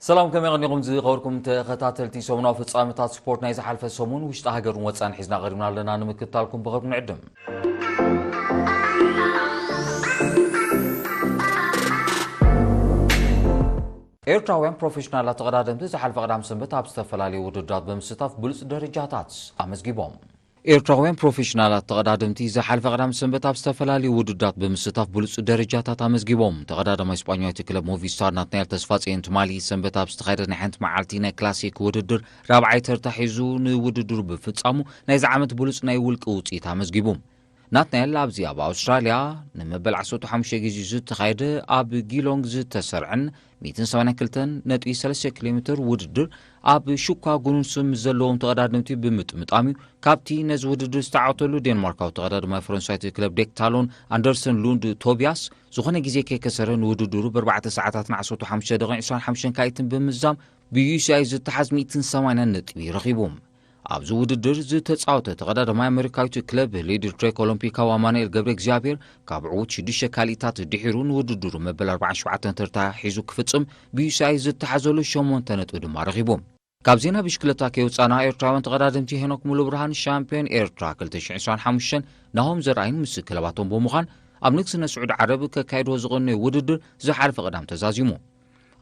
ሰላም፣ ከመይ ቀኒኹም ዝኸበርኩም ተኸታተልቲ ሰሙናዊ ፍጻመታት ስፖርት? ናይ ዝሓልፈ ሰሙን ውሽጢ ሃገርን ወጻእን ሒዝና ቀሪብና ኣለና፣ ንምክትታልኩም ብኽብሪ ንዕድም። ኤርትራውያን ፕሮፌሽናላት ተቐዳደምቲ ዝሓልፈ ቀዳም ሰንበት ኣብ ዝተፈላለዩ ውድድራት ብምስታፍ ብሉጽ ደረጃታት ኣመዝጊቦም። ኤርትራውያን ፕሮፌሽናላት ተቐዳደምቲ ዝሓልፈ ቀዳም ሰንበት ኣብ ዝተፈላለዩ ውድድራት ብምስታፍ ብሉጽ ደረጃታት ኣመዝጊቦም። ተቐዳዳማይ ስጳኛዊት ክለብ ሞቪስታር ናትናኤል ተስፋጽዮን ትማሊ ሰንበት ኣብ ዝተኻየደ ናይ ሓንቲ መዓልቲ ናይ ክላሲክ ውድድር ራብዓይ ተርታ ሒዙ ንውድድሩ ብምፍጻሙ ናይዚ ዓመት ብሉጽ ናይ ውልቂ ውጽኢት ኣመዝጊቡ። ናትናኤል ኣብዚ ኣብ ኣውስትራልያ ንመበል ዓሰርተ ሓሙሽተ ግዜ ዝተኻየደ ኣብ ጊሎንግ ዝተሰርዐን ሚእትን ሰማንያን ክልተን ነጥቢ ሰለስተ ኪሎ ሜትር ውድድር ኣብ ሹካ ጉኑን ስም ዘለዎም ተቐዳደምቲ ብምጥምጣም እዩ ካብቲ ነዚ ውድድር ዝተዓወተሉ ዴንማርካዊ ተቐዳዳማይ ፈረንሳዊት ክለብ ዴክታሎን ኣንደርሰን ሉንድ ቶቢያስ ዝኾነ ግዜ ከይከሰረ ንውድድሩ ብኣርባዕተ ሰዓታትን ዓሰርተ ሓሙሽተ ደቂቕን ዕስራን ሓሙሽተን ካይትን ብምዛም ብዩሲኣይ ዝተሓዝ ሚእትን ሰማንያን ነጥቢ ረኺቡ። ኣብዚ ውድድር ዝተጻወተ ተቐዳዳማይ ኣመሪካዊት ክለብ ሊድል ትሬክ ኦሎምፒካዊ ኣማኑኤል ገብረ እግዚኣብሔር ካብ ዕዉት ሽዱሽተ ካልኢታት ድሒሩ ንውድድሩ መበል ኣርባዓን ሸውዓተን ተርታ ሒዙ ክፍጽም ብዩሲኣይ ዝተሓዘሉ ሸሞንተ ነጥቢ ድማ ረኺቡ። ካብ ዜና ብሽክለታ ከይወጻና ኤርትራውያን ተቐዳደምቲ ሄኖክ ሙሉብርሃን ሻምፒዮን ኤርትራ ክልተ ሽሕን ዕስራን ሓሙሽተን ናሆም ዘርኣይን ምስ ክለባቶም ብምዃን ኣብ ንግስነት ስዑድ ዓረብ ከካይድዎ ዝቐነዩ ውድድር ዝሓለፈ ቀዳም ተዛዚሙ።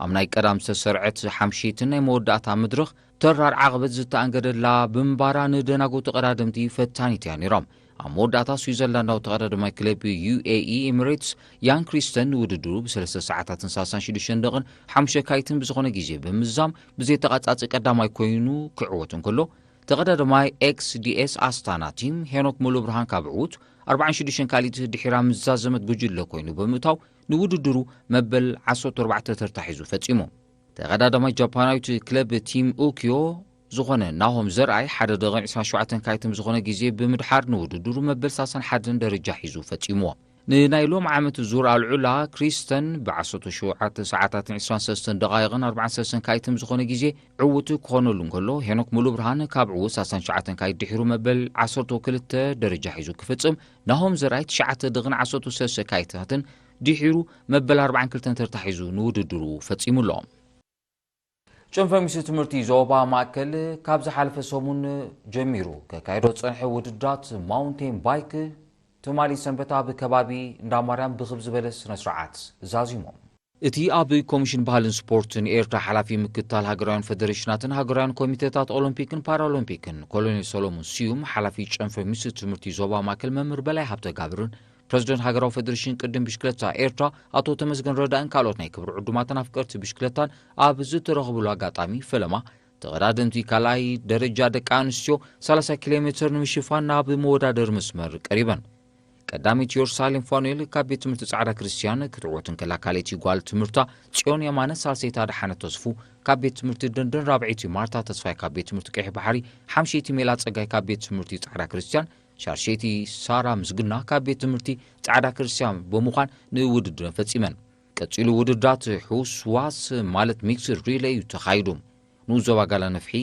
ኣብ ናይ ቀዳም ዝተሰርዐት ሓምሸይትን ናይ መወዳእታ መድረኽ ተራር ዓቐበት ዝተኣንገደላ ብምንባራ ንደናጎ ተቐዳደምቲ ፈታኒት እያ ነይራ። ኣብ መወዳእታ ስዊዘርላንዳዊ ተቐዳዳማይ ክለብ ዩኤኢ ኤሚሬትስ ያን ክሪስተን ንውድድሩ ብሰለስተ ሰዓታትን ሰላሳን ሽዱሽተን ደቕን ሓሙሽተ ካይትን ብዝኾነ ግዜ ብምዛም ብዘይተቓጻጺ ቀዳማይ ኮይኑ ክዕወት እንከሎ፣ ተቐዳዳማይ ኤክስዲኤስ ኣስታና ቲም ሄኖክ ሙሉብርሃን ካብ ዕዉት ኣርባዓን ሽዱሽተን ካልኢት ድሒራ ምስ ዛዘመት ጉጅለ ኮይኑ ብምእታው ንውድድሩ መበል ዓሰርተ ኣርባዕተ ተርታ ሒዙ ፈጺሙ። ተቐዳዳማይ ጃፓናዊት ክለብ ቲም ኡኪዮ ዝኾነ ናሆም ዘርኣይ ሓደ ደቂቕን ዕስራን ሸውዓተን ካይትን ዝኾነ ግዜ ብምድሓር ንውድድሩ መበል ሰላሳን ሓደን ደረጃ ሒዙ ፈጺምዎ። ንናይ ሎም ዓመት ዙር ኣልዑላ ክሪስተን ብዓሰርተ ሸውዓተ ሰዓታትን ዕስራን ሰለስተን ደቓይቕን ኣርባዓን ሰለስተን ካይትን ዝኾነ ግዜ ዕዉት ክኾነሉ እንከሎ፣ ሄኖክ ሙሉብርሃን ካብ ዕዉት ሰላሳን ሸውዓተን ካይት ድሒሩ መበል ዓሰርተ ክልተ ደረጃ ሒዙ ክፍጽም፣ ናሆም ዘርኣይ ትሽዓተ ደቕን ዓሰርተ ሰለስተ ካይታትን ድሒሩ መበል ኣርባዓን ክልተን ተርታ ሒዙ ንውድድሩ ፈጺሙ ኣሎ። ጨንፈር ሚኒስትሪ ትምህርቲ ዞባ ማእከል ካብ ዝሓለፈ ሰሙን ጀሚሩ ከካይዶ ዝጸንሐ ውድድራት ማውንቴን ባይክ ትማሊ ሰንበት ኣብ ከባቢ እንዳ ማርያም ብኽብ ዝበለ ስነ ስርዓት ዛዚሞም። እቲ ኣብ ኮሚሽን ባህልን ስፖርትን ኤርትራ ሓላፊ ምክትታል ሃገራውያን ፌደሬሽናትን ሃገራውያን ኮሚቴታት ኦሎምፒክን ፓራኦሎምፒክን ኮሎኔል ሰሎሞን ስዩም፣ ሓላፊ ጨንፈር ሚኒስትሪ ትምህርቲ ዞባ ማእከል መምህር በላይ ሃብተጋብርን ፕረዚደንት ሃገራዊ ፌደሬሽን ቅድም ብሽክለታ ኤርትራ ኣቶ ተመስገን ረዳእን ካልኦት ናይ ክብሪ ዕዱማትን ኣፍቀርቲ ብሽክለታን ኣብ ዝተረኽብሉ ኣጋጣሚ ፈለማ ተቐዳደምቲ ካልኣይ ደረጃ ደቂ ኣንስትዮ ሰላሳ ኪሎ ሜትር ንምሽፋን ናብ መወዳደሪ መስመር ቀሪበን። ቀዳሚት ዮርሳሌም ፋኑኤል ካብ ቤት ትምህርቲ ጻዕዳ ክርስቲያን ክትዕወት እንከላ፣ ካልኣይቲ ጓል ትምህርታ ጽዮን የማነ፣ ሳልሰይቲ ኣድሓነት ተስፉ ካብ ቤት ትምህርቲ ደንደን፣ ራብዐይቲ ማርታ ተስፋይ ካብ ቤት ትምህርቲ ቀይሕ ባሕሪ፣ ሓምሸይቲ ሜላ ጸጋይ ካብ ቤት ትምህርቲ ጻዕዳ ክርስቲያን፣ ሻርሸይቲ ሳራ ምስግና ካብ ቤት ትምህርቲ ጻዕዳ ክርስቲያን ብምዃን ንውድድረን ፈጺመን። ቀጺሉ ውድድራት ሕውስዋስ ማለት ሚክስድ ሪሌይ እዩ ተኻይዱ። ንኡስ ዞባ ጋላ ነፍሒ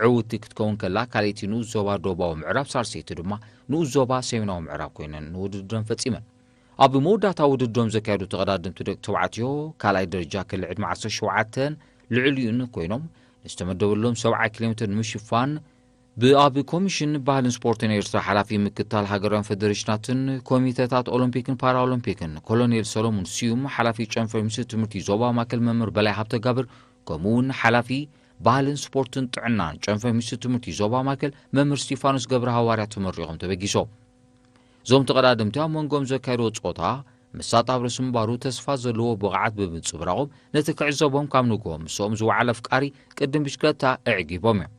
ዕውቲ ክትከውን ከላ፣ ካልኣይቲ ንኡስ ዞባ ደቡባዊ ምዕራብ፣ ሳልሰይቲ ድማ ንኡስ ዞባ ሰሜናዊ ምዕራብ ኮይነን ንውድድረን ፈጺመን። ኣብ መወዳእታ ውድድሮም ዘካየዱ ተቐዳደምቲ ደቂ ተባዕትዮ ካልኣይ ደረጃ ክሊ ዕድመ ዓሰርተ ሸውዓተን ልዕሊኡን ኮይኖም ንዝተመደበሎም ሰብዓ ኪሎ ሜትር ንምሽፋን ብኣብ ኮሚሽን ባህልን ስፖርትን ኤርትራ ሓላፊ ምክትታል ሃገራውያን ፌደሬሽናትን ኮሚተታት ኦሎምፒክን ፓራኦሎምፒክን ኮሎኔል ሰሎሙን ስዩም፣ ሓላፊ ጨንፈር ሚኒስትሪ ትምህርቲ ዞባ ማእከል መምህር በላይ ሃብተጋብር፣ ከምኡ እውን ሓላፊ ባህልን ስፖርትን ጥዕናን ጨንፈር ሚኒስትሪ ትምህርቲ ዞባ ማእከል መምህር ስቲፋኖስ ገብረ ሃዋርያ ተመሪቖም ተበጊሶም። እዞም ተቐዳደምቲ ኣብ መንጎም ዘካየድዎ ጾታ መሳጣብ ርእሲ ምንባሩ ተስፋ ዘለዎ ብቕዓት ብምንጽብራቖም ነቲ ክዕዘቦም ካብ ንግሆ ምስኦም ዝወዓለ ኣፍቃሪ ቅድም ብሽክለታ ኣዕጊቦም እዮም።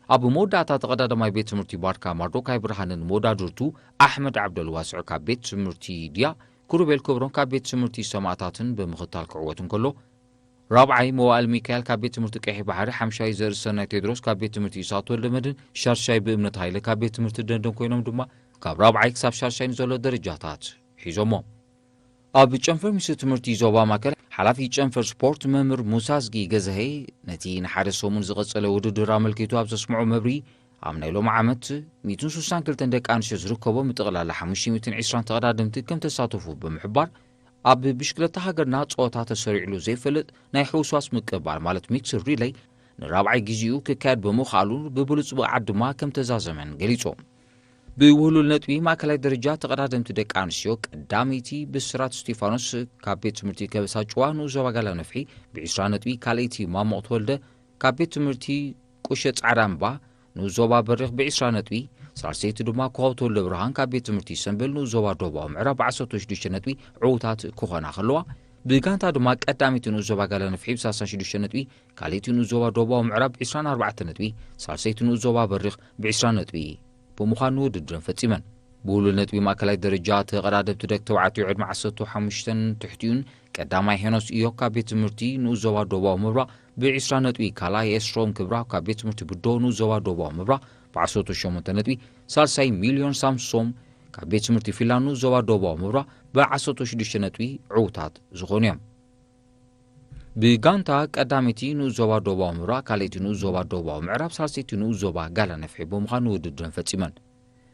ኣብ መወዳእታ ተቐዳዳማይ ቤት ትምህርቲ ባርካ ማርዶካይ ብርሃንን መወዳድርቱ ኣሕመድ ዓብደልዋስዕ ካብ ቤት ትምህርቲ ድያ፣ ክሩቤል ክብሮም ካብ ቤት ትምህርቲ ሰማእታትን ብምኽታል ክዕወት እንከሎ፣ ራብዓይ መዋእል ሚካኤል ካብ ቤት ትምህርቲ ቀይሕ ባሕሪ፣ ሓምሻይ ዘርእሰናይ ቴድሮስ ካብ ቤት ትምህርቲ ኢሳት ወልደመድህን፣ ሻርሻይ ብእምነት ሃይለ ካብ ቤት ትምህርቲ ደንደን ኮይኖም ድማ ካብ ራብዓይ ክሳብ ሻርሻይ ንዘሎ ደረጃታት ሒዞሞ። ኣብ ጨንፈር ሚኒስትሪ ትምህርቲ ዞባ ማእከል ሓላፊ ጨንፈር ስፖርት መምህር ሙሳዝጊ ገዛሄ ነቲ ንሓደ ሰሙን ዝቐጸለ ውድድር ኣመልኪቱ ኣብ ዘስምዖ መብርሂ፣ ኣብ ናይ ሎሚ ዓመት ሚእትን ስሳን ክልተን ደቂ ኣንስትዮ ዝርከቦም ብጠቕላላ ሓሙሽተ ሚእትን ዕስራን ተቐዳደምቲ ከም ተሳተፉ ብምሕባር፣ ኣብ ብሽክለታ ሃገርና ጸወታ ተሰሪዕሉ ዘይፈልጥ ናይ ሕውስዋስ ምቅባል ማለት ሚክስድ ሪለይ ንራብዓይ ግዜኡ ክካየድ ብምኽኣሉ ብብሉጽ ብቕዓት ድማ ከም ተዛዘመን ገሊጾም። ብውህሉል ነጥቢ ማእከላይ ደረጃ ተቐዳደምቲ ደቂ ኣንስትዮ ቀዳመይቲ ብስራት ስቴፋኖስ ካብ ቤት ትምህርቲ ከበሳ ጭዋ ንኡስ ዞባ ጋላ ነፍሒ ብ20 ነጥቢ፣ ካልኣይቲ ማሞቕ ተወልደ ካብ ቤት ትምህርቲ ቁሸ ጻዕዳ እምባ ንኡስ ዞባ በሪኽ ብ20 ነጥቢ፣ ሳልሰይቲ ድማ ኮኸብ ተወልደ ብርሃን ካብ ቤት ትምህርቲ ሰምበል ንኡስ ዞባ ደቡባዊ ምዕራብ ብ16 ነጥቢ ዕዉታት ክኾና ከለዋ፣ ብጋንታ ድማ ቀዳመይቲ ንኡስ ዞባ ጋላ ነፍሒ ብ36 ነጥቢ፣ ካልኣይቲ ንኡስ ዞባ ደቡባዊ ምዕራብ ብ24 ነጥቢ፣ ሳልሰይቲ ንኡስ ዞባ በሪኽ ብ20 ነጥቢ ብምዃን ንውድድረን ፈጺመን። ብውሉል ነጥቢ ማእከላይ ደረጃ ተቐዳደምቲ ደቂ ተባዕትዮ ዕድመ ዓሰርተ ሓሙሽተን ትሕቲኡን ቀዳማይ ሄኖስ ኢዮብ ካብ ቤት ትምህርቲ ንኡስ ዞባ ደቡባዊ ምብራቕ ብ20 ነጥቢ፣ ካልኣይ ኤስሮም ክብራ ካብ ቤት ትምህርቲ ብዶ ንኡስ ዞባ ደቡባዊ ምብራቕ ብ18 ነጥቢ፣ ሳልሳይ ሚልዮን ሳምሶም ካብ ቤት ትምህርቲ ፊንላንድ ንኡስ ዞባ ደቡባዊ ምብራቕ ብ16 ነጥቢ ዕዉታት ዝኾኑ እዮም። ብጋንታ ቀዳመይቲ ንኡስ ዞባ ደቡባዊ ምብራቕ፣ ካልኣይቲ ንኡስ ዞባ ደቡባዊ ምዕራብ፣ ሳልሰይቲ ንኡስ ዞባ ጋላ ነፍሒ ብምዃን ንውድድረን ፈጺመን።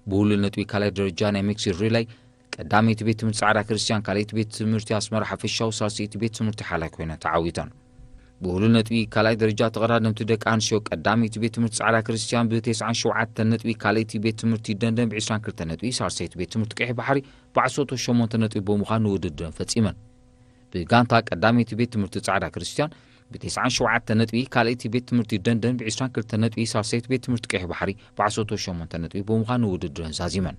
ብውሉል ነጥቢ ካልኣይ ደረጃ ናይ ሚክስድ ሪለይ ቀዳመይቲ ቤት ትምህርቲ ጻዕዳ ክርስቲያን፣ ካልኣይቲ ቤት ትምህርቲ ኣስመራ ሓፈሻዊ፣ ሳልሰይቲ ቤት ትምህርቲ ሓላይ ኮይነን ተዓዊተን። ብውሉል ነጥቢ ካልኣይ ደረጃ ተቐዳደምቲ ደቂ ኣንስትዮ ቀዳመይቲ ቤት ትምህርቲ ጻዕዳ ክርስቲያን ብ97 ነጥቢ፣ ካልኣይቲ ቤት ትምህርቲ ደንደን ብ22 ነጥቢ፣ ሳልሰይቲ ቤት ትምህርቲ ቀይሕ ባሕሪ ብ18 ነጥቢ ብምዃን ንውድድረን ፈጺመን። ብጋንታ ቀዳመይቲ ቤት ትምህርቲ ጻዕዳ ክርስቲያን ብ97 ነጥቢ፣ ካልኣይቲ ቤት ትምህርቲ ደንደን ብ22 ነጥቢ፣ ሳልሰይቲ ቤት ትምህርቲ ቀይሕ ባሕሪ ብ18 ነጥቢ ብምዃን ንውድድረን ዛዚመን።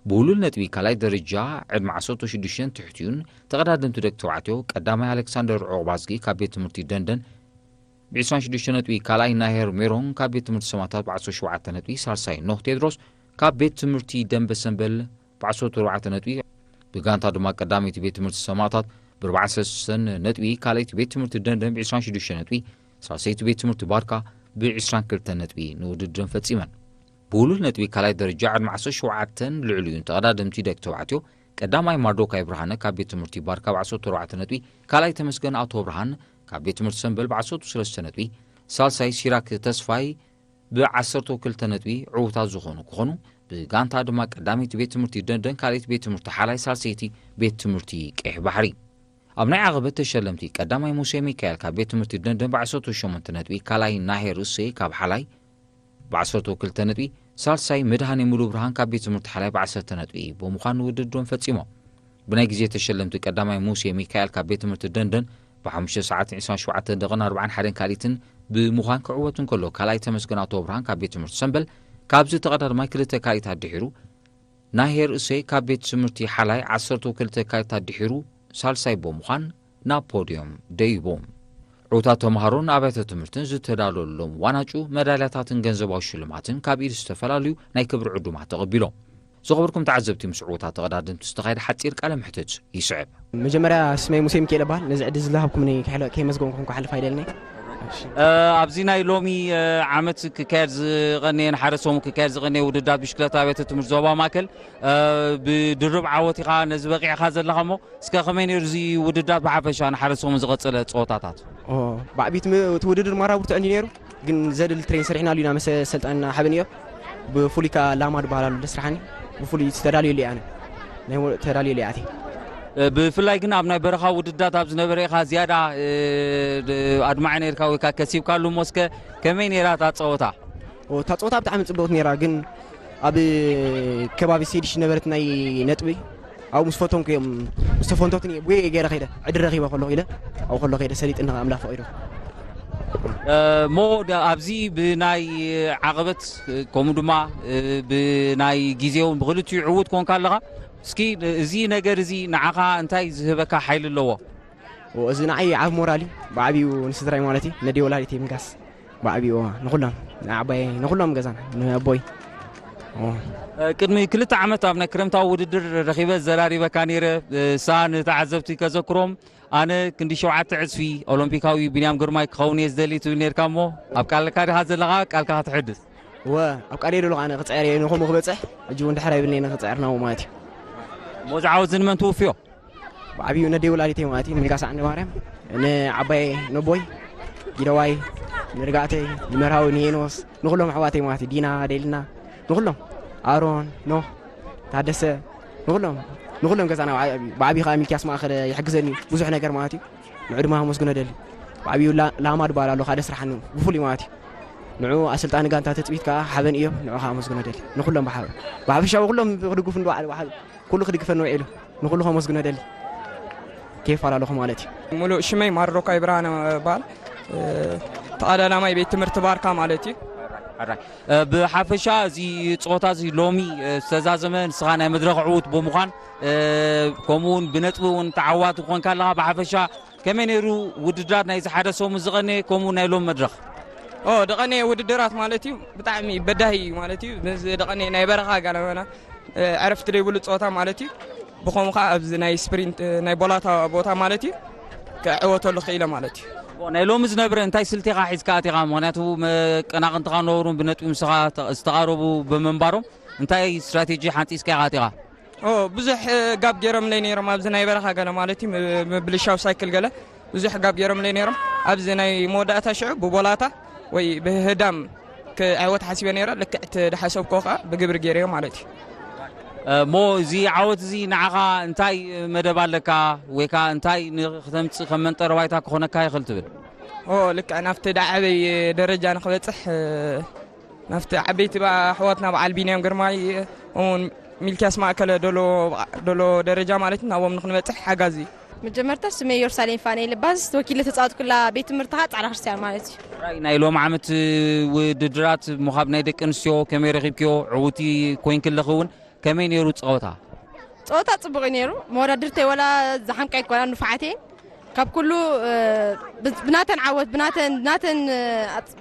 ብውሉል ነጥቢ ካልኣይ ደረጃ ዕድመ ዓሰርተ ሽዱሽተን ትሕቲኡን ተቐዳደምቲ ደቂ ተባዕትዮ ቀዳማይ ኣሌክሳንደር ዑቕባዝጊ ካብ ቤት ትምህርቲ ደንደን ብ26 ነጥቢ፣ ካልኣይ ናሄር ሜሮን ካብ ቤት ትምህርቲ ሰማታት ብ17 ነጥቢ፣ ሳልሳይ ኖህ ቴድሮስ ካብ ቤት ትምህርቲ ደንበ ሰንበል ብ14 ነጥቢ፣ ብጋንታ ድማ ቀዳመይቲ ቤት ትምህርቲ ሰማታት ብ43 ነጥቢ፣ ካልኣይቲ ቤት ትምህርቲ ደንደን ብ26 ነጥቢ፣ ሳልሰይቲ ቤት ትምህርቲ ባርካ ብ22 ነጥቢ ንውድድረን ፈጺመን። ብውሉል ነጥቢ ካልኣይ ደረጃ ዕድመ ዓሰርተ ሸውዓተን ልዕሊኡን ተቐዳደምቲ ደቂ ተባዕትዮ ቀዳማይ ማርዶካይ ብርሃነ ካብ ቤት ትምህርቲ ባርካ ብ14 ነጥቢ፣ ካልኣይ ተመስገን ኣቶ ብርሃን ካብ ቤት ትምህርቲ ሰንበል ብ13 ነጥቢ፣ ሳልሳይ ሲራክ ተስፋይ ብ12 ነጥቢ ዕዉታት ዝኾኑ ክኾኑ፣ ብጋንታ ድማ ቀዳመይቲ ቤት ትምህርቲ ደንደን፣ ካልኣይቲ ቤት ትምህርቲ ሓላይ፣ ሳልሰይቲ ቤት ትምህርቲ ቀይሕ ባሕሪ። ኣብ ናይ ዓቐበት ተሸለምቲ ቀዳማይ ሙሴ ሚካኤል ካብ ቤት ትምህርቲ ደንደን ብ18 ነጥቢ፣ ካልኣይ ናሄር እሴ ካብ ሓላይ ብ12 ነጥቢ፣ ሳልሳይ መድሃኔ ሙሉ ብርሃን ካብ ቤት ትምህርቲ ሓላይ ብ10 ነጥቢ ብምዃን ንውድድሮም ፈጺሞም። ብናይ ግዜ ተሸለምቲ ቀዳማይ ሙሴ ሚካኤል ካብ ቤት ትምህርቲ ደንደን ብ5 ሰዓት 27 ደቕን 41 ካልኢትን ብምዃን ክዕወት እንከሎ፣ ካልኣይ ተመስገን ኣቶ ብርሃን ካብ ቤት ትምህርቲ ሰንበል ካብዚ ተቐዳድማይ ክልተ ካልኢታት ድሒሩ፣ ናሄር እሴ ካብ ቤት ትምህርቲ ሓላይ 12 ካልኢታት ድሒሩ ሳልሳይ ብምዃን ናብ ፖድዮም ደይቡ። ዕዉታት ተምሃሮን ኣብያተ ትምህርትን ዝተዳለወሎም ዋንጫ፣ መዳልያታትን ገንዘባዊ ሽልማትን ካብ ኢድ ዝተፈላለዩ ናይ ክብሪ ዕዱማት ተቐቢሎም። ዝኸበርኩም ተዓዘብቲ፣ ምስ ዕዉታት ተቐዳደምቲ ዝተኻየደ ሓጺር ቃለ መሕትት ይስዕብ። መጀመርያ ስመይ ሙሴ ሚካኤል እበሃል። ነዚ ዕድል ዝለሃብኩምኒ ክሕለ-፣ ከየመስገንኩኹም ክሓልፍ ኣይደልን እየ። እሺ። እ፣ ኣብዚ ናይ ሎሚ፣ እ፣ ዓመት ክካየድ ዝቐነየ፣ ንሓደ ሰሙን ክካየድ ዝቐነየ ውድድር ብሽክለታ ኣብያተ ትምህርቲ ዞባ ማእከል፣ እ፣ ብድርብ ዓወት ኢኻ ነዚ በቂዕካ ዘለኻ እሞ፣ እስከ ከመይ ነይሩ እዚ ውድድር ብሓፈሻ ንሓደ ሰሙን ዝቐጸለ ጸወታታት? ኦ፣ ብዓቢት ም-፣ እቲ ውድድር ማራ ብርቱዕ እንዲ ነይሩ፣ ግን ዘድሊ ትሬን ሰሪሕናሉ ኢና መሰ-፣ ሰልጣንና ሓበን እዮ። ብፍሉይ ከኣ ላማ ዝበሃል ኣሎ ደስርሓኒ፣ ብፍሉይ ተዳልየሉ እየ ኣነ። ናይ ሞ-፣ ተዳልየሉ እየ ኣትየ። እ፣ ብፍላይ ግን ኣብ ናይ በረኻ ውድድራት ኣብ ዝነበረ ኢኻ ዝያዳ፣ እ፣ ድ-፣ ኣድማዒ ነርካ ወይ ከኣ ከሲብካሉ እሞ እስከ ከመይ ነይራ እታ ጸወታ? ኦ፣ እታ ጸወታ ብጣዕሚ ጽብቕቲ ነይራ፣ ግን ኣብ ከባቢ ሴዲሽ ዝነበረት ናይ ነጥቢ ኣብኡ ምስ ፈተንኩ እዮም፣ ምስ ተፈንተቱኒ እየ ብየ ገይረ ከይደ፣ ዕድል ረኺበ ከለኹ ኢለ፣ ኣብኡ ከለኹ ከይደ ሰሊጥኒ ኣምላኽ ፈቒዱ። እ፣ እሞ ዳ-፣ ኣብዚ ብናይ ዓቐበት፣ እ፣ ከምኡ ድማ፣ እ፣ ብናይ ግዜ እውን ብኽልቲኡ ዕዉት ኮንካ ኣለኻ። እስኪ እዚ ነገር እዚ ንዓኻ እንታይ ዝህበካ ሓይሊ ኣለዎ? ኦ፣ እዚ ንዓይ ዓቢ ሞራል እዩ፣ ብዓቢኡ ንስድራይ ማለት እዩ፣ ነደይ ወላዲተይ ምንጋስ። ብዓቢኡ ንኹሎም፣ ንዓባየይ፣ ንኹሎም ገዛና፣ ንኣቦይ። ኦ። እ፣ ቅድሚ ክልተ ዓመት ኣብ ናይ ክረምታዊ ውድድር ረኺበ ዘራሪበካ ነይረ። እ፣ እሳ ንተዓዘብቲ ከዘክሮም፣ ኣነ ክንዲ ሸውዓተ ዕጽፊ ኦሎምፒካዊ ቢንያም ግርማይ ክኸውን እየ ዝደሊ ትብል ነርካ እሞ፣ ኣብ ቃልካ ዲኻ ዘለኻ? ቃልካ ከተሕድስ። እወ፣ ኣብ ቃለይ ዘለኹ ኣነ ክጽዕር እየ፣ ንኸምኡ ክበጽሕ፣ ሕጂ እውን ድሕር ኣይብልን'የ፣ ንኽጽዕር ናብኡ ማለት እዩ። እሞ እዚ ዓወት እዚ ንመን ትውፍዮ? ብዓቢኡ ነደይ ወላዲተይ ማለት እዩ፣ ምልጋሳ ዓንደ ማርያም፣ ንዓባየይ፣ ነቦይ፣ ጊደዋይ፣ ንርጋእተይ፣ ንመርሃዊ፣ ንሄኖስ፣ ንኹሎም ኣሕዋተይ ማለት እዩ፣ ዲና፣ ደይልና፣ ንኹሎም፣ ኣሮን፣ ኖህ፣ ታደሰ፣ ንኹሎም፣ ንኹሎም ገዛና ብዓብዩ ከዓ ሚልኪያስ ማእከለ ይሕግዘኒ ብዙሕ ነገር ማለት እዩ። ንዑ ድማ ከመስግኖ ደሊ። ብዓብዩ ላ- ላማ ድባል ኣሎ ካደ ስራሕኒ ብፍሉይ ማለት እዩ። ንዑ ኣሰልጣኒ ጋንታ ትፅቢት ከዓ ሓበን እዮም። ንዑ ከዓ ከመስግኖ ደሊ። ንኹሎም ብሓበ ብሓፈሻዊ ኩሎም ክድግፉ ንባዕሉ ብሓ- ኩሉ ክድግፈኒ ውዒሉ። ንኹሉ ከመስግኖ ደሊ። ኬፍ ኣላለኹ ማለት እዩ። ሙሉእ ሽመይ ማርዶካይ ብርሃነ እበሃል። ተቐዳዳማይ ቤት ትምህርቲ ባርካ ማለት እዩ። ብሓፈሻ እዚ ፀወታ እዚ ሎሚ ዝተዛዘመ ንስኻ ናይ መድረኽ ዕዉት ብምዃን ከምኡ እውን ብነጥቢ እውን ተዓዋቲ ኮንካ ኣለኻ። ብሓፈሻ ከመይ ነይሩ ውድድራት ናይዚ ሓደ ሰሙን ዝቐነየ ከምኡ ናይ ሎም መድረኽ? ኦ ደቐነየ ውድድራት ማለት እዩ። ብጣዕሚ በዳሂ እዩ ማለት እዩ። ምስ ደቐነየ ናይ በረኻ ጋለመና ዕረፍቲ ደይብሉ ፀወታ ማለት እዩ። ብኸምኡ ከዓ ኣብዚ ናይ ስፕሪንት ናይ ቦላታ ቦታ ማለት እዩ ክዕወተሉ ክኢለ ማለት እዩ። ናይ ሎሚ ዝነብረ እንታይ ስልቲ ኢኻ ሒዝካ ኣቲኻ? ምክንያቱ መቀናቕንትኻ ነበሩን ብነጥቢ ምስኻ ዝተቓረቡ ብምንባሮም እንታይ ስትራቴጂ ሓንፂፅካ ኢኻ ኣቲኻ? ብዙሕ ጋብ ገይሮምለይ ነይሮም ኣብዚ ናይ በረኻ ገለ ማለት እዩ ምብልሻው ሳይክል ገለ ብዙሕ ጋብ ገይሮምለይ ነይሮም ኣብዚ ናይ መወዳእታ ሽዑ ብቦላታ ወይ ብህዳም ክዕወት ሓሲበ ነይረ ልክዕ እቲ ድሓሰብኮ ከዓ ብግብሪ ገይረዮ ማለት እዩ። እሞ እዚ ዓወት እዚ ንዓኻ እንታይ መደብ ኣለካ ወይ ከዓ እንታይ ንክተምፅእ ከም መንጠረ ባይታ ክኾነካ ይኽእል ትብል? ኦ ልክዕ ናብቲ ዳዓበይ ደረጃ ንክበፅሕ ናብቲ ዓበይቲ ኣሕዋትና በዓል ቢንያም ግርማይ እውን ሚልኪያስ ማእከለ ደሎ ደረጃ ማለት ናብኦም ንክንበፅሕ ሓጋዚ እዩ። መጀመርታ ስመይ ኢየሩሳሌም ፋኔል እባስ ተወኪለ ተፃወትኩላ ቤት ትምህርቲ ከዓ ፃዕዳ ክርስቲያን ማለት እዩ። ራይ ናይ ሎም ዓመት ውድድራት ምዃብ ናይ ደቂ ኣንስትዮ ከመይ ረኺብክዮ? ዕውቲ ኮይንክለኺ እውን ከመይ ነይሩ ፀወታ? ፀወታ ፅቡቅ እዩ ነይሩ። መወዳድርተይ ወላ ዝሓምቀ ኣይኮና ንፋዓት እየን ካብ ኩሉ ብናተን ዓወት ብናተን ብናተን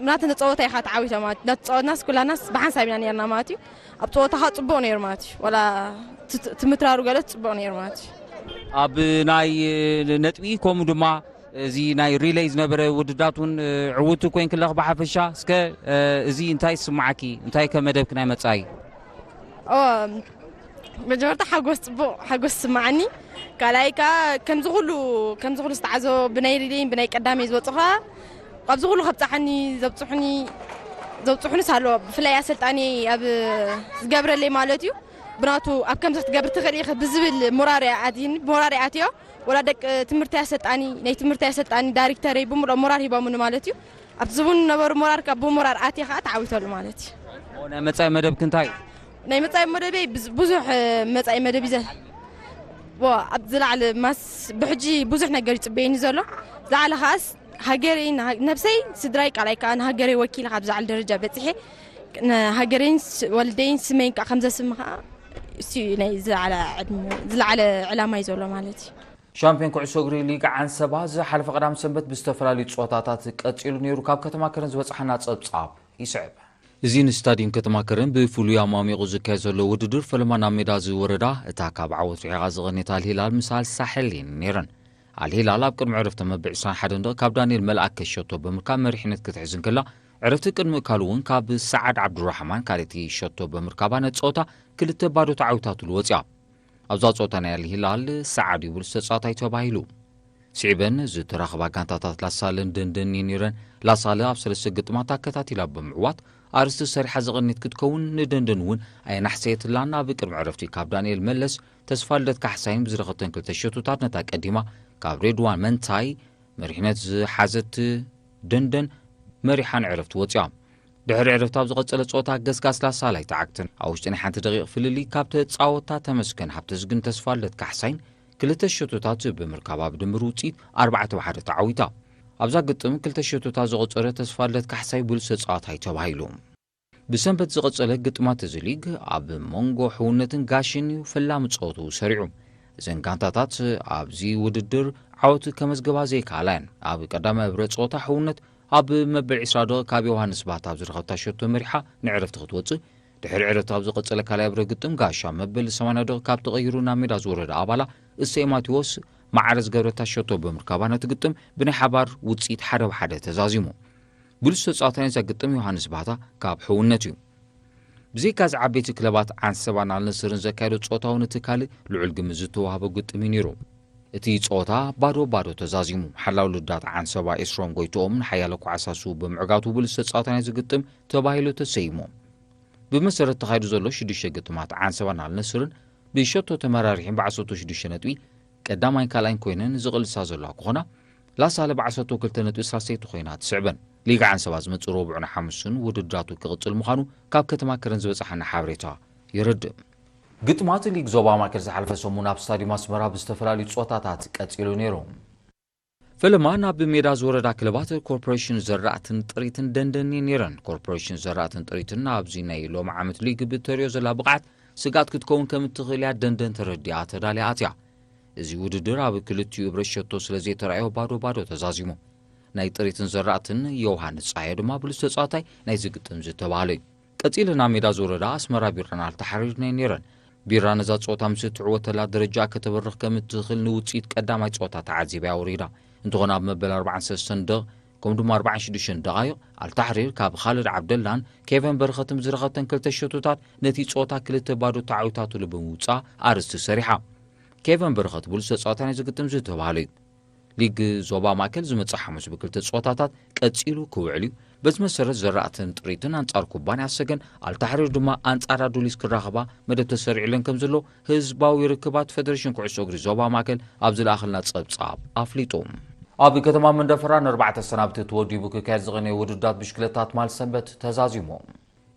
ብናተን ፀወታ ኢኻ ተዓዊታ ማለት ናተፃወትናስ ኩላናስ ብሓንሳብ ኢና ነርና ማለት እዩ። ኣብ ፀወታ ከዓ ፅቡቅ ነይሩ ማለት እዩ። ወላ ትምትራሩ ገለ ፅቡቅ ነይሩ ማለት እዩ። ኣብ ናይ ነጥቢ ከምኡ ድማ እዚ ናይ ሪለይ ዝነበረ ውድዳት እውን ዕውቲ ኮይን ክለኽ ብሓፈሻ እስከ እዚ እንታይ ስማዓኪ እንታይ ከ መደብክ ናይ መፃኢ መጀመርታ ሓጎስ ፅቡቅ ሓጎስ ስማዓኒ ካልኣይ ከዓ ከምዚ ኩሉ ከምዚ ኩሉ ዝተዓዘቦ ብናይ ሪለይን ብናይ ቀዳመይ ዝወፅኻ ኣብዚ ኩሉ ከብፃሓኒ ዘብፅሑኒ ዘብፅሑንስ ኣለዎ ብፍላይ ኣሰልጣኒ ኣብ ዝገብረለይ ማለት እዩ ብናቱ ኣብ ከምዚ ክትገብር ትኽእል ኢኺ ብዝብል ሞራር ኣትይኒ ሞራር ኣትዮ ወላ ደቂ ትምህርቲ ኣሰልጣኒ ናይ ትምህርቲ ኣሰልጣኒ ዳይሬክተረይ ብምልኦም ሞራር ሂቦምኒ ማለት እዩ ኣብቲ ዝቡን ነበሩ ሞራር ካብ ብሞራር ኣትየ ከዓ ተዓዊተሉ ማለት እዩ ናይ መፃኢ መደብክ እንታይ እዩ ናይ መፃኢ መደበይ ብዙሕ መፃኢ መደብ ይዘ ኣብ ዝላዕሊ ማስ ብሕጂ ብዙሕ ነገር ይፅበየኒ ዘሎ ዝላዕሊ ከዓስ ሃገረይ ነብሰይ ስድራይ ቃላይ ከዓ ንሃገረይ ወኪለ ካብ ዝዓል ደረጃ በፂሐ ሃገረይን ወልደይን ስመይን ከዓ ከምዘስም ከዓ እሱ ናይ ዝለዓለ ዕላማ እዩ ዘሎ ማለት እዩ። ሻምፒዮን ኩዕሶ እግሪ ሊግ ዓንሰባ ዝሓለፈ ቀዳም ሰንበት ብዝተፈላለዩ ፀወታታት ቀፂሉ ነይሩ። ካብ ከተማ ከረን ዝበፅሓና ፀብፃብ ይስዕብ። እዚ ንስታዲየም ከተማ ከረን ብፍሉይ ኣማሚቑ ዝካየድ ዘሎ ውድድር ፈለማ ናብ ሜዳ ዝወረዳ እታ ካብ ዓወት ርሒቓ ዝቐንየት ኣልሂላል ምስ ኣልሳሕል እየን ነይረን። ኣልሂላል ኣብ ቅድሚ ዕረፍቲ መበል ዕስራን ሓደን ደቂ ካብ ዳንኤል መልኣከ ሸቶ ብምርካብ መሪሕነት ክትሕዝ እንከላ ዕረፍቲ ቅድሚ ምእካሉ እውን ካብ ሰዓድ ዓብዱራሕማን ካልእቲ ሸቶ ብምርካባ ነቲ ፀወታ ክልተ ባዶ ተዓዊታትሉ ወፂኣ። ኣብዛ ፀወታ ናይ ኣልሂላል ሰዓድ እዩ ብሉፅ ተፃዋታይ ተባሂሉ። ስዒበን ዝተራኸባ ጋንታታት ላሳለን ደንደን እየን ነይረን። ላሳለ ኣብ ሰለስተ ግጥማት ኣከታቲላ ብምዕዋት ኣርእስቲ ሰሪሓ ዝቐንየት ክትከውን ንደንደን እውን ኣየናሕሰየትላን። ኣብ ቅድሚ ዕረፍቲ ካብ ዳንኤል መለስ ተስፋልደት ካሕሳይን ብዝረኸብተን ክልተ ሸቶታት ነታ ቀዲማ ካብ ሬድዋን መንታይ መሪሕነት ዝሓዘት ደንደን መሪሓ ንዕረፍቲ ወፂኣ። ድሕሪ ዕረፍቲ ኣብ ዝቐፀለ ፀወታ ገስጋስ ላሳላይ ተዓግትን ኣብ ውሽጢ ናይ ሓንቲ ደቂቕ ፍልልይ ካብ ተፃወታ ተመስገን ሃብተዝግን ተስፋልደት ካሕሳይን ክልተ ሸቶታት ብምርካባ ብድምር ውፅኢት ኣርባዕተ ብ ሓደ ተዓዊታ። ኣብዛ ግጥም ክልተ ሸቶታት ዘቑፀረ ተስፋልደት ካሕሳይ ብሉፅ ተፃዋታይ ተባሂሉ። ብሰንበት ዝቐጸለ ግጥማት እዚ ሊግ ኣብ መንጎ ሕውነትን ጋሽን እዩ ፈላሚ ጸወትኡ ሰሪዑ። እዘን ጋንታታት ኣብዚ ውድድር ዓወት ከመዝገባ ዘይከኣላ እየን። ኣብ ቀዳማይ እብረ ጸወታ ሕውነት ኣብ መበል ዕስራ ደቂቕ ካብ ዮሃንስ ባህታ ኣብ ዝረኸብታ ሸቶ መሪሓ ንዕረፍቲ ክትወጽእ፣ ድሕሪ ዕረፍቲ ኣብ ዝቐጸለ ካልኣይ እብረ ግጥም ጋሽ ኣብ መበል ሰማንያ ደቂቕ ካብ ተቐይሩ ናብ ሜዳ ዝወረደ ኣባላ እሰይ ማቴዎስ ማዕረ ዝገበረታ ሸቶ ብምርካባ ነቲ ግጥም ብናይ ሓባር ውጽኢት ሓደ ብ ሓደ ተዛዚሙ። ብሉጽ ተጻዋታይ ናይዛ ግጥም ዮሃንስ ባህታ ካብ ሕውነት እዩ። ብዘይካዚ ዓበይቲ ክለባት ዓንሰባን ኣልነስርን ዘካየዶ ጸወታ እውን እቲ ካልእ ልዑል ግምት ዝተዋህቦ ግጥም እዩ ነይሩ። እቲ ጸወታ ባዶ ባዶ ተዛዚሙ። ሓላው ልዳት ዓንሰባ ኤስሮም ጎይትኦም ንሓያሎ ኳዕሳ ስው ብምዕጋቱ ብሉጽ ተጻዋታይ ናይዚ ግጥም ተባሂሉ ተሰይሙ። ብመሰረት ተኻይዱ ዘሎ ሽዱሽተ ግጥማት ዓንሰባን ኣልነስርን ብሸቶ ተመራሪሕን ብዓሰርተ ሽዱሽተ ነጥቢ ቀዳማይን ካልኣይን ኮይነን ዝቕልሳ ዘለዋ ክኾና፣ ላሳለ ብዓሰርተ ክልተ ነጥቢ ሳልሰይቲ ኮይና ትስዕበን። ሊግ ዓንሰባ ዝመጽእ ረቡዕን ሓሙስን ውድድራቱ ክቕጽል ምዃኑ ካብ ከተማ ከረን ዝበጻሓና ሓበሬታ የረድእ። ግጥማት ሊግ ዞባ ማእከል ዝሓለፈ ሰሙን ኣብ ስታዲየም ኣስመራ ብዝተፈላለዩ ጸወታታት ቀጺሉ ነይሩ። ፈለማ ናብ ሜዳ ዝወረዳ ክለባት ኮርፖሬሽን ዘራእትን ጥሪትን ደንደን እየን ነይረን። ኮርፖሬሽን ዘራእትን ጥሪትን ኣብዚ ናይ ሎሚ ዓመት ሊግ ብተሪኦ ዘላ ብቕዓት ስግኣት ክትከውን ከም እትኽእል እያ ደንደን ተረዲኣ ተዳልያ ኣትያ። እዚ ውድድር ኣብ ክልቲኡ ብረት ሸቶ ስለ ዘይተራእዮ ባዶ ባዶ ተዛዚሙ። ናይ ጥሪትን ዘራእትን ዮውሃንስ ጸሃየ ድማ ብሉጽ ተጻዋታይ ናይዚ ግጥም ዝተባህለ እዩ። ቀጺለን ኣብ ሜዳ ዝወረዳ ኣስመራ ቢራን ኣልታሕሪርን እየን ነይረን። ቢራ ነዛ ጸወታ ምስ እትዕወተላ ደረጃ ከተበርኽ ከም እትኽእል ንውጽኢት ቀዳማይ ጸወታ ተዓዚባ እያ ወሪዳ። እንተኾነ ኣብ መበል ኣርባዓን ሰለስተን ደቕ ከምኡ ድማ ኣርባዓን ሽዱሽተን ደቓይቕ ኣልታሕሪር ካብ ኻልድ ዓብደላን ኬቨን በረኸትን ዝረኸብተን ክልተ ሸቶታት ነቲ ጸወታ ክልተ ባዶ ተዓዊታትሉ ብምውጻእ ኣርእስቲ ሰሪሓ። ኬቨን በረኸት ብሉጽ ተጻዋታይ ናይዚ ግጥም ዝተባህለ እዩ። ሊግ ዞባ ማእከል ዝመጽእ ሓሙስ ብክልተ ጸወታታት ቀጺሉ ክውዕል እዩ። በዚ መሰረት ዘራእትን ጥሪትን ኣንጻር ኩባንያ ሰገን፣ ኣልታሕሪር ድማ ኣንጻር ኣዱሊስ ክራኸባ መደብ ተሰሪዕለን ከም ዘሎ ህዝባዊ ርክባት ፈደሬሽን ኩዕሶ እግሪ ዞባ ማእከል ኣብ ዝለኣኸልና ጸብጻብ ኣፍሊጡ። ኣብ ከተማ መንደፈራ ንኣርባዕተ ሰናብቲ ተወዲቡ ክካየድ ዝቐነየ ውድድራት ብሽክለታ ትማል ሰንበት ተዛዚሙ።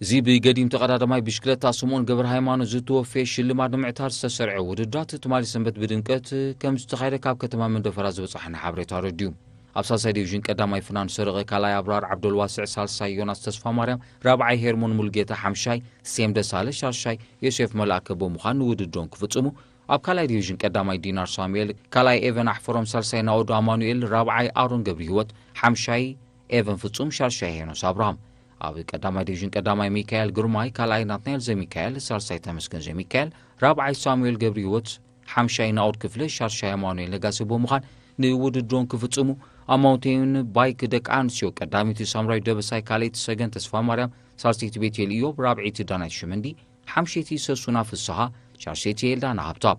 እዚ ብገዲም ተቐዳዳማይ ብሽክለታ ስምኦን ገብረ ሃይማኖት ዝተወፈየ ሽልማት ንምዕታር ዝተሰርዐ ውድድራት ትማሊ ሰንበት ብድምቀት ከም ዝተኻየደ ካብ ከተማ መንደፈራ ዝበጻሓና ሓበሬታ ኣረዲኡ። ኣብ ሳልሳይ ዲቪዥን ቀዳማይ ፍናን ሰረቐ፣ ካልኣይ ኣብራር ዓብደልዋስዕ፣ ሳልሳይ ዮናስ ተስፋ ማርያም፣ ራብዓይ ሄርሞን ሙልጌታ፣ ሓምሻይ ሴም ደሳለ፣ ሻሻይ ዮሴፍ መልኣከ ብምዃን ንውድድሮም ክፍጽሙ፣ ኣብ ካልኣይ ዲቪዥን ቀዳማይ ዲናር ሳሙኤል፣ ካልኣይ ኤቨን ኣሕፈሮም፣ ሳልሳይ ናኦድ ኣማኑኤል፣ ራብዓይ ኣሮን ገብረ ህይወት፣ ሓምሻይ ኤቨን ፍጹም፣ ሻሻይ ሄኖስ ኣብርሃም። ኣብ ቀዳማይ ዲቪዥን ቀዳማይ ሚካኤል ግርማይ፣ ካልኣይ ናትናኤል ዘሚካኤል፣ ሳልሳይ ተመስገን ዘሚካኤል፣ ራብዓይ ሳሙኤል ገብረ ህይወት፣ ሓምሻይ ናኦድ ክፍለ፣ ሻሻይ ኣማኑኤል ነጋሲ ብምዃን ንውድድሮም ክፍጽሙ፣ ኣብ ማውንቴን ባይክ ደቂ ኣንስትዮ ቀዳመይቲ ሳምራዊት ደበሳይ፣ ካልኣይቲ ሰገን ተስፋ ማርያም፣ ሳልሰይቲ ቤቴል ኢዮብ፣ ራብዐይቲ ዳናይት ሽመንዲ፣ ሓምሸይቲ ሰሱና ፍስሃ፣ ሻሸይቲ ኤልዳና ሃብታብ።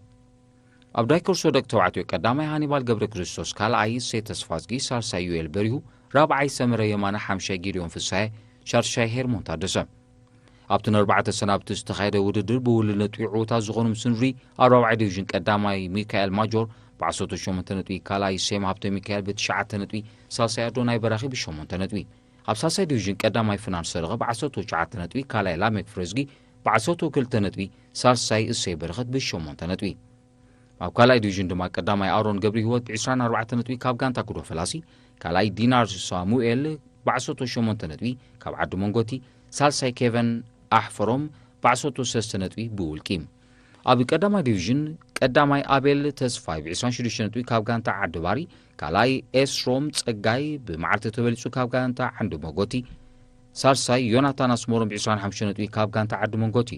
ኣብ ዳይኮርሶ ደቂ ተባዕትዮ ቀዳማይ ሃኒባል ገብረ ክርስቶስ፣ ካልኣይ እሰይ ተስፋዝጊ፣ ሳልሳይ ዩኤል በሪሁ፣ ራብዓይ ሰመረ የማነ፣ ሓምሻይ ጊድዮን ፍስሃየ፣ ሻድሻይ ሄርሞን ታደሰ። ኣብቲ ንኣርባዕተ ሰናብቲ ዝተኻየደ ውድድር ብውሉድ ነጥቢ ዕዉታት ዝኾኑ ምስ ንሪ ኣብ ራብዓይ ዲቪዥን ቀዳማይ ሚካኤል ማጆር ብዓሰርተ ሸሞንተ ነጥቢ፣ ካልኣይ ሴም ሃብተ ሚካኤል ብትሽዓተ ነጥቢ፣ ሳልሳይ ኣዶናይ በራኺ ብሸሞንተ ነጥቢ። ኣብ ሳልሳይ ዲቪዥን ቀዳማይ ፍናን ሰረቐ ብዓሰርተ ትሽዓተ ነጥቢ፣ ካልኣይ ላሜክ ፍረዝጊ ብዓሰርተ ክልተ ነጥቢ፣ ሳልሳይ እሰይ በረኸት ብሸሞንተ ነጥቢ። ኣብ ካልኣይ ዲቪዥን ድማ ቀዳማይ ኣሮን ገብረ ህይወት ብዕስራን ኣርባዕተ ነጥቢ ካብ ጋንታ ኩዶ ፈላሲ፣ ካልኣይ ዲናር ሳሙኤል ብዓሰርተ ሸሞንተ ነጥቢ ካብ ዓዲ መንጎቲ፣ ሳልሳይ ኬቨን ኣሕፈሮም ብዓሰርተ ሰለስተ ነጥቢ ብውልቂ። ኣብ ቀዳማይ ዲቪዥን ቀዳማይ ኣቤል ተስፋይ ብዕስራን ሽዱሽተ ነጥቢ ካብ ጋንታ ዓዲ ባሪ፣ ካልኣይ ኤስሮም ጸጋይ ብመዓልቲ ተበሊጹ ካብ ጋንታ ዓዲ መንጎቲ፣ ሳልሳይ ዮናታን ኣስመሮም ብዕስራን ሓሙሽተ ነጥቢ ካብ ጋንታ ዓዲ መንጎቲ።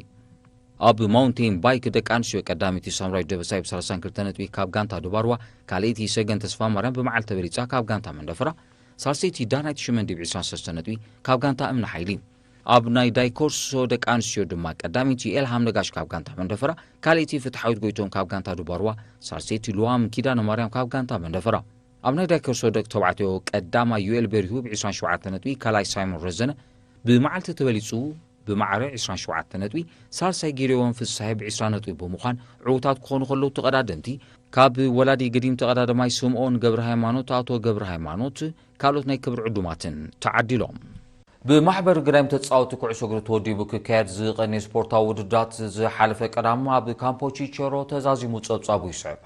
ኣብ ማውንቴን ባይክ ደቂ ኣንስትዮ ቀዳመይቲ ሳምራዊት ደበሳይ ብሰላሳን ክልተ ነጥቢ ካብ ጋንታ ዱባርዋ፣ ካልኣይቲ ሰገን ተስፋ ማርያም ብመዓልቲ ተበሊጻ ካብ ጋንታ መንደፈራ፣ ሳልሰይቲ ዳናይት ሽመንዲ ብዕስራን ሰለስተ ነጥቢ ካብ ጋንታ እምኒ ሓይሊ። ኣብ ናይ ዳይኮርሶ ደቂ ኣንስትዮ ድማ ቀዳመይቲ ኤልሃም ነጋሽ ካብ ጋንታ መንደፈራ፣ ካልኣይቲ ፍትሓዊት ጎይቶም ካብ ጋንታ ዱባርዋ፣ ሳልሰይቲ ልዋም ኪዳነ ማርያም ካብ ጋንታ መንደፈራ። ኣብ ናይ ዳይኮርሶ ደቂ ተባዕትዮ ቀዳማይ ዩኤል በሪሁ ብዕስራን ሸውዓተ ነጥቢ፣ ካልኣይ ሳይሞን ረዘነ ብመዓልቲ ተበሊጹ ብማዕረ ዕስራን ሸውዓተ ነጥቢ፣ ሳልሳይ ጊደዎን ፍስሃየ ብዕስራ ነጥቢ ብምዃን ዕዉታት ክኾኑ ከለዉ ተቐዳደምቲ ካብ ወላዲ ገዲም ተቐዳዳማይ ስምኦን ገብረ ሃይማኖት፣ ኣቶ ገብረ ሃይማኖት ካልኦት ናይ ክብሪ ዕዱማትን ተዓዲሎም። ብማሕበር ገዳይም ተጻወቲ ኩዕሶ እግሪ ተወዲቡ ክካየድ ዝቐነየ ስፖርታዊ ውድድራት ዝሓለፈ ቀዳም ኣብ ካምፖ ቺቸሮ ተዛዚሙ ጸብጻቡ ይስዕብ።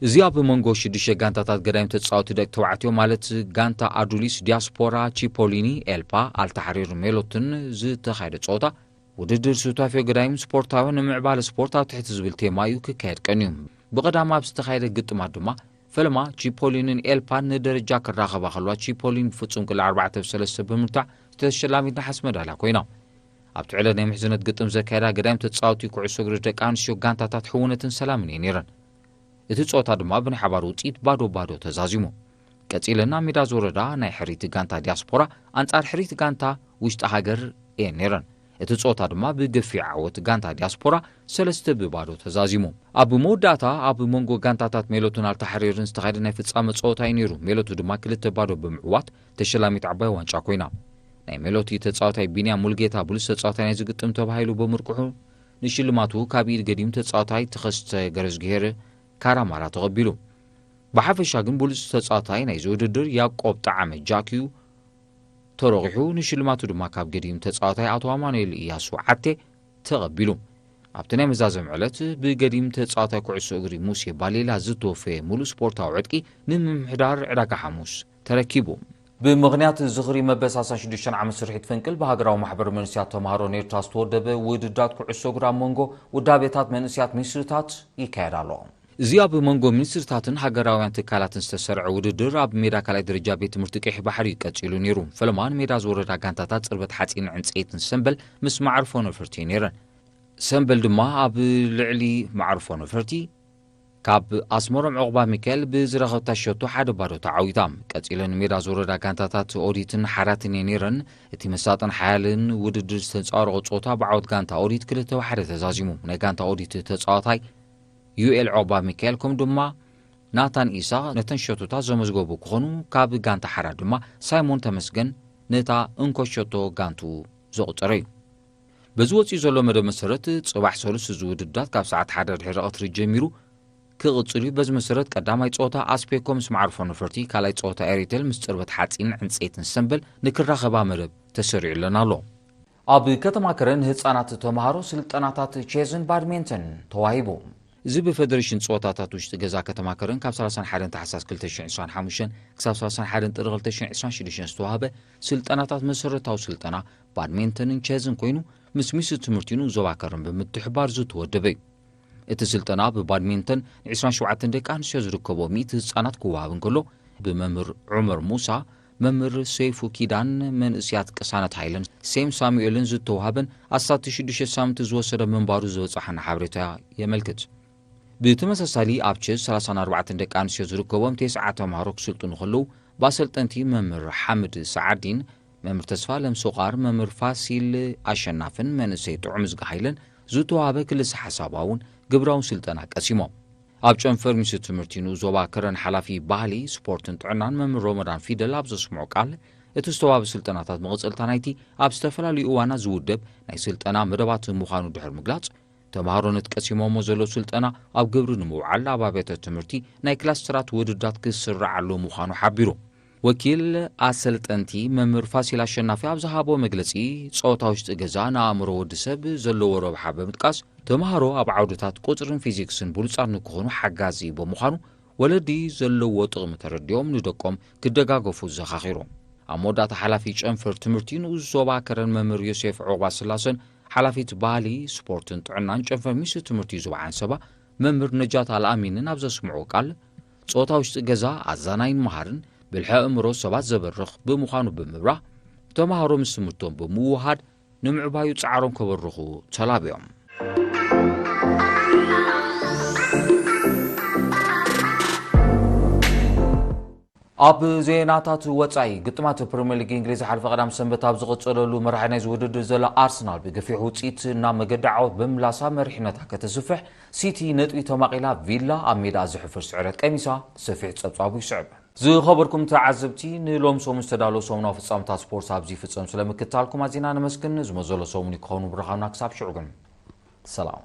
እዚ ኣብ መንጎ ሽዱሽተ ጋንታታት ገዳይም ተጻወቲ ደቂ ተባዕትዮ ማለት ጋንታ ኣዱሊስ፣ ዲያስፖራ፣ ቺፖሊኒ፣ ኤልፓ፣ ኣልታሕሪር ሜሎትን ዝተኻየደ ጸወታ ውድድር ሱታፌ ገዳይም ስፖርታዊ ንምዕባለ ስፖርት ኣብ ትሕቲ ዝብል ቴማ እዩ ክካየድ ቀንዩ። ብቐዳም ኣብ ዝተኻየደ ግጥማት ድማ ፈለማ ቺፖሊንን ኤልፓን ንደረጃ ክራኸባ ከለዋ ቺፖሊን ብፍጹም ቅልዕ ኣርባዕተ ብ ሰለስተ ብምርታዕ ተሸላሚት ነሓስ መዳልያ ኮይና። ኣብቲ ዕለት ናይ ምሕዝነት ግጥም ዘካየዳ ገዳይም ተጻወቲ ኩዕሶ እግሪ ደቂ ኣንስትዮ ጋንታታት ሕውነትን ሰላምን እየን ነይረን። እቲ ጸወታ ድማ ብናይ ሓባር ውጽኢት ባዶ ባዶ ተዛዚሙ። ቀጺለን ኣብ ሜዳ ዝወረዳ ናይ ሕርይቲ ጋንታ ዲያስፖራ ኣንጻር ሕርይቲ ጋንታ ውሽጢ ሃገር እየን ነይረን። እቲ ጸወታ ድማ ብግፊዕ ዓወት ጋንታ ዲያስፖራ ሰለስተ ብባዶ ተዛዚሙ። ኣብ መወዳእታ ኣብ መንጎ ጋንታታት ሜሎትን ኣልታሕሪርን ዝተኻየደ ናይ ፍጻመ ጸወታ እዩ ነይሩ። ሜሎቱ ድማ ክልተ ባዶ ብምዕዋት ተሸላሚት ዓባይ ዋንጫ ኮይና። ናይ ሜሎቲ ተጻዋታይ ቢንያም ሙልጌታ ብሉጽ ተጻዋታይ ናይዚ ግጥም ተባሂሉ ብምርቅሑ ንሽልማቱ ካብ ኢድ ገዲም ተጻዋታይ ተኸስተ ገረዝግሄር ካራማራ ተቐቢሉ። ብሓፈሻ ግን ብሉጽ ተጻዋታይ ናይዚ ውድድር ያዕቆብ ጠዓመ ጃክዩ ተሮቒሑ፣ ንሽልማቱ ድማ ካብ ገዲም ተጻዋታይ ኣቶ ኣማኑኤል እያሱ ዓቴ ተቐቢሉ። ኣብቲ ናይ መዛዘም ዕለት ብገዲም ተጻዋታይ ኩዕሶ እግሪ ሙሴ ባሌላ ዝተወፈየ ሙሉእ ስፖርታዊ ዕጥቂ ንምምሕዳር ዕዳጋ ሓሙስ ተረኪቡ። ብምኽንያት ዝኽሪ መበል ሰላሳን ሽዱሽተን ዓመት ስርሒት ፈንቅል ብሃገራዊ ማሕበር መንእሰያት ተምሃሮ ኔርትራ ዝተወደበ ውድድራት ኩዕሶ እግሪ ኣብ መንጎ ውዳቤታት መንእሰያት ሚኒስትሪታት ይካየድ ኣሎ። እዚ ኣብ መንጎ ሚኒስትሪታትን ሃገራውያን ትካላትን ዝተሰርዐ ውድድር ኣብ ሜዳ ካልኣይ ደረጃ ቤት ትምህርቲ ቀይሕ ባሕሪ እዩ ቀጺሉ ነይሩ። ፈለማ ንሜዳ ዝወረዳ ጋንታታት ጽርበት ሓጺን ዕንጸይትን ሰምበል ምስ ማዕርፎ ነፈርቲ እየን ነይረን። ሰምበል ድማ ኣብ ልዕሊ ማዕርፎ ነፈርቲ ካብ ኣስመሮም ዑቕባ ሚካኤል ብዝረኸብታ ሸቶ ሓደ ባዶ ተዓዊታ። ቀጺለን ንሜዳ ዝወረዳ ጋንታታት ኦዲትን ሓራትን እየን ነይረን። እቲ መሳጥን ሓያልን ውድድር ዝተንጸባረቖ ጸወታ ብዓወት ጋንታ ኦዲት ክልተ ብሓደ ተዛዚሙ። ናይ ጋንታ ኦዲት ተጻዋታይ ዩኤል ዖባ ሚካኤል ከምኡ ድማ ናታን ኢሳቕ ነተን ሸቶታት ዘመዝገቡ ክኾኑ፣ ካብ ጋንታ ሓራ ድማ ሳይሞን ተመስገን ነታ እንኮ ሸቶ ጋንቱ ዘቑጸረ እዩ። በዚ ወጺኡ ዘሎ መደብ መሰረት ጽባሕ ሰሉስ እዚ ውድድራት ካብ ሰዓት ሓደ ድሕሪ ቀትሪ ጀሚሩ ክቕጽል እዩ። በዚ መሰረት ቀዳማይ ጸወታ ኣስፔኮ ምስ ማዕርፎ ነፈርቲ፣ ካልኣይ ጸወታ ኤሪቴል ምስ ጽርበት ሓጺን ዕንጸይትን ሰምበል ንክራኸባ መደብ ተሰሪዑለን ኣሎ። ኣብ ከተማ ከረን ንህጻናት ተምሃሮ ስልጠናታት ቼዝን ባድሜንተን ተዋሂቡ። እዚ ብፈደሬሽን ጸወታታት ውሽጢ ገዛ ከተማ ከረን ካብ ሰላሳን ሓደን ታሕሳስ ክልተ ሽሕን ዕስራን ሓሙሽተን ክሳብ ሰላሳን ሓደን ጥሪ ክልተ ሽሕን ዕስራን ሽዱሽተን ዝተዋህበ ስልጠናታት መሰረታዊ ስልጠና ባድሜንተንን ቼዝን ኮይኑ ምስ ሚኒስትሪ ትምህርቲ ንኡስ ዞባ ከረን ብምትሕባር ዝተወደበ እዩ። እቲ ስልጠና ብባድሜንተን ን ዕስራን ሸውዓተን ደቂ ኣንስትዮ ዝርከቦ ሚእቲ ህጻናት ክወሃብ እንከሎ ብመምህር ዑመር ሙሳ፣ መምህር ሰይፉ ኪዳን፣ መንእስያት ቅሳነት ሃይለን ሴም ሳሙኤልን ዝተዋህበን ኣስታት ሽዱሽተ ሳምንቲ ዝወሰደ ምንባሩ ዝበጻሓና ሓበሬታ የመልክት። ብተመሳሳሊ ኣብ ቼዝ ሰላሳን ኣርባዕተን ደቂ ኣንስትዮ ዝርከቦም ተስዓ ተምሃሮ ክስልጥኑ ከለዉ ብኣሰልጠንቲ መምህር ሓምድ ሰዓዲን፣ መምህር ተስፋ ለምሶቃር፣ መምህር ፋሲል ኣሸናፍን መንእሰይ ጥዑም ዝጋ ሃይለን ዝተዋህበ ክልሰ ሓሳባውን ግብራውን ስልጠና ቀሲሞም። ኣብ ጨንፈር ሚኒስትሪ ትምህርቲ ንኡስ ዞባ ከረን ሓላፊ ባህሊ፣ ስፖርትን ጥዕናን መምህር ሮመዳን ፊደል ኣብ ዘስምዖ ቃል፣ እቲ ዝተዋህበ ስልጠናታት መቐጸልታ ናይቲ ኣብ ዝተፈላለዩ እዋናት ዝውደብ ናይ ስልጠና መደባት ምዃኑ ድሕሪ ምግላጽ፣ ተምሃሮ ነቲ ቀሲሞሞ ዘለዉ ስልጠና ኣብ ግብሪ ንምውዓል ኣብ ኣብያተ ትምህርቲ ናይ ክላስተራት ውድድራት ክስራዓሉ ምዃኑ ሓቢሩ። ወኪል ኣሰልጠንቲ መምህር ፋሲል ኣሸናፊ ኣብ ዝሃቦ መግለጺ፣ ጸወታ ውሽጢ ገዛ ንኣእምሮ ወዲ ሰብ ዘለዎ ረብሓ ብምጥቃስ፣ ተምሃሮ ኣብ ዓውድታት ቁጽርን ፊዚክስን ብሉጻት ንክኾኑ ሓጋዚ ብምዃኑ፣ ወለዲ ዘለዎ ጥቕሚ ተረዲኦም ንደቆም ክደጋገፉ ዘኻኺሩ። ኣብ መወዳእታ ሓላፊ ጨንፈር ትምህርቲ ንኡስ ዞባ ከረን መምህር ዮሴፍ ዑቕባ ስላሰን ሓላፊት ባህሊ፣ ስፖርትን ጥዕናን ጨንፈር ሚኒስትሪ ትምህርቲ ዞባ ዓንሰባ መምህር ነጃት ኣልኣሚንን ኣብ ዘስምዑ ቃል፣ ጾታ ውሽጢ ገዛ ኣዛናይን መሃርን ብልሒ ኣእምሮ ሰባት ዘበርኽ ብምዃኑ ብምብራህ፣ ተምሃሮ ምስ ትምህርቶም ብምውሃድ ንምዕባዩ ጻዕሮም ከበርኹ ተላብዮም። ኣብ ዜናታት ወጻኢ፣ ግጥማት ፕሪምየር ሊግ እንግሊዝ ሓልፈ ቀዳም ሰንበት ኣብ ዝቐጸለሉ መራሒ ናይዚ ውድድር ዘሎ ኣርሰናል ብገፊሕ ውጽኢት ናብ መገዲ ዓወት ብምምላሳ መሪሕነታ ከተስፍሕ፣ ሲቲ ነጥቢ ተማቒላ ቪላ ኣብ ሜዳ ዘሕፍር ስዕረት ቀሚሳ ሰፊሕ ጸብጻቡ ይስዕብ። ዝኸበርኩም ተዓዘብቲ፣ ንሎም ሰሙን ዝተዳለዉ ሰሙናዊ ፍጻመታት ስፖርት ኣብዚ ይፍጸም። ስለምክትታልኩም ኣዚና ነመስግን። ዝመዘሎ ሰሙን ክኸውን ብረኻብና። ክሳብ ሽዑ ግን ሰላም።